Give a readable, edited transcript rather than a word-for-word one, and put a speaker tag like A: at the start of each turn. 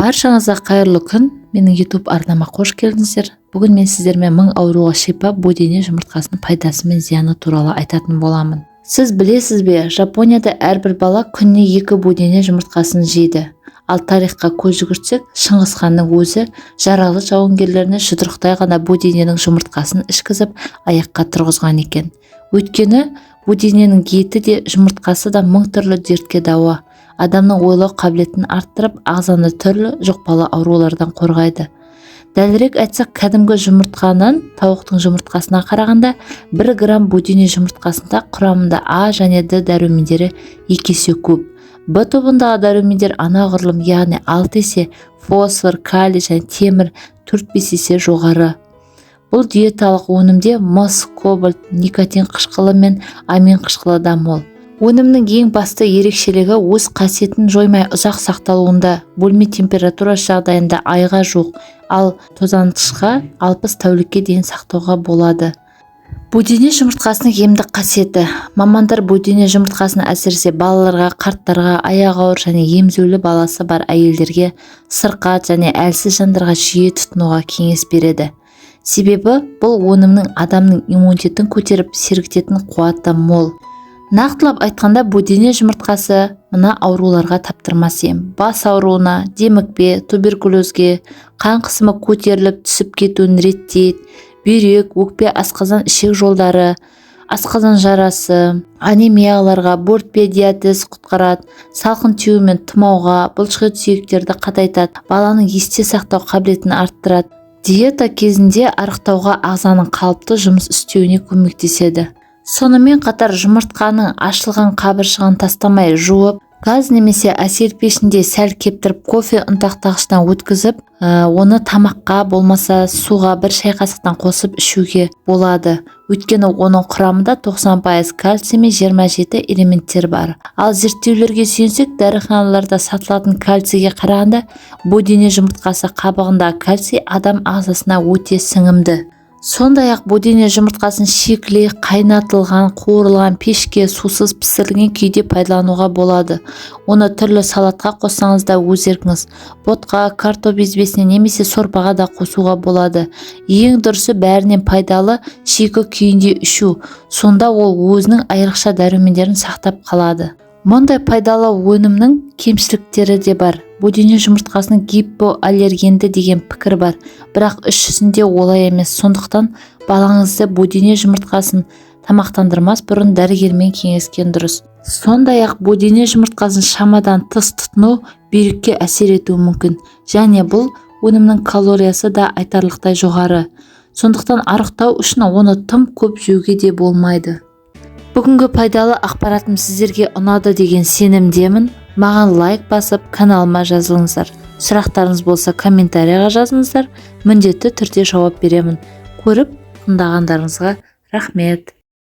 A: Баршаңызға қайырлы күн! Менің YouTube арнама қош келдіңіздер. Бүгін мен сіздермен мың ауруға шипа бөдене жұмыртқасының пайдасы мен зияны туралы айтатын боламын. Сіз білесіз бе, Жапонияда әрбір бала күніне екі бөдене жұмыртқасын жейді. Ал тарихқа көз жүгіртсек, Шыңғыс ханның өзі жаралы жауынгерлеріне жұдырықтай ғана бөдененің жұмыртқасын ішкізіп, аяққа тұрғызған екен. Өйткені бөдененің еті де, жұмыртқасы да мың түрлі дертке дауа, адамның ойлау қабілетін арттырып, ағзаны түрлі жұқпалы аурулардан қорғайды. Дәлірек айтсақ, кәдімгі жұмыртқаның, тауықтың жұмыртқасына қарағанда 1 грамм бөдене жұмыртқасында құрамында А және Д дәрумендері 2 есе көп, Б тобындағы дәрумендер анағұрлым, яғни 6 есе, фосфор, калий және темір 4-5 есе жоғары. Бұл диеталық өнімде мыс, кобальт, никотин қышқылы мен амин қышқылы да мол. Өнімнің ең басты ерекшелігі өз қасиетін жоймай ұзақ сақталуында: бөлме температурасы жағдайында айға жуық, ал тозаңытқышта 60 тәулікке дейін сақтауға болады. Бөдене жұмыртқасының емдік қасиеті. Мамандар бөдене жұмыртқасын әсіресе балаларға, қарттарға, аяғы ауыр және емізулі баласы бар әйелдерге, сырқат және әлсіз жандарға жиі тұтынуға кеңес береді. Себебі бұл өнімнің адамның иммунитетін көтеріп, сергітетін қуаты мол. Нақтылап айтқанда, бөдене жұмыртқасы мына ауруларға таптырмас ем: бас ауруына, демікпе, туберкулезге, қан қысымы көтеріліп түсіп кетуін реттейді, бүйрек, өкпе, асқазан, ішек жолдары, асқазан жарасы, анемияларға, бөртпе, диатез құтқарады, салқын тию мен тұмауға, бұлшықет сүйектерді қатайтады, баланың есте сақтау қабілетін арттырады, диета кезінде арықтауға, ағзаның қалыпты жұмыс істеуіне көмектеседі. Сонымен қатар жұмыртқаның ашылған қабыршығын тастамай жуып, газ немесе әсел пешінде сәл кептіріп, кофе ұнтақтағыштан өткізіп, оны тамаққа болмаса суға бір шай қасықтан қосып ішуге болады. Өйткені оның құрамында 90% кальций мен 27 элементтер бар. Ал зерттеулерге сүйенсек, дәріханаларда сатылатын кальцийге қарағанда бөдене жұмыртқасы қабығындағы кальций адам ағзасына өте сіңімді. Сондай-ақ бөдене жұмыртқасын шикілей, қайнатылған, қуырылған, пешке, сусыз пісірілген күйде пайдалануға болады. Оны түрлі салатқа қоссаңыз да өз еркіңіз, ботқа, картоп езбесіне немесе сорпаға да қосуға болады. Ең дұрысы, бәрінен пайдалы шикі күйінде ішу, сонда ол өзінің айрықша дәрумендерін сақтап қалады. Мұндай пайдалы өнімнің кемшіліктері де бар. Бөдене жұмыртқасының гипоаллергенді деген пікір бар, бірақ іс жүзінде олай емес. Сондықтан балаңызды бөдене жұмыртқасын тамақтандырмас бұрын дәрігермен кеңескен дұрыс. Сондай-ақ бөдене жұмыртқасын шамадан тыс тұтыну бүйрекке әсер етуі мүмкін және бұл өнімнің калориясы да айтарлықтай жоғары. Сондықтан арықтау үшін оны тым көп жеуге де болмайды. Бүгінгі пайдалы ақпаратым сіздерге ұнады деген сенімдемін. Маған лайк басып, каналыма жазылыңыздар. Сұрақтарыңыз болса, комментарийға жазыңыздар, міндетті түрде жауап беремін. Көріп тыңдағандарыңызға рахмет.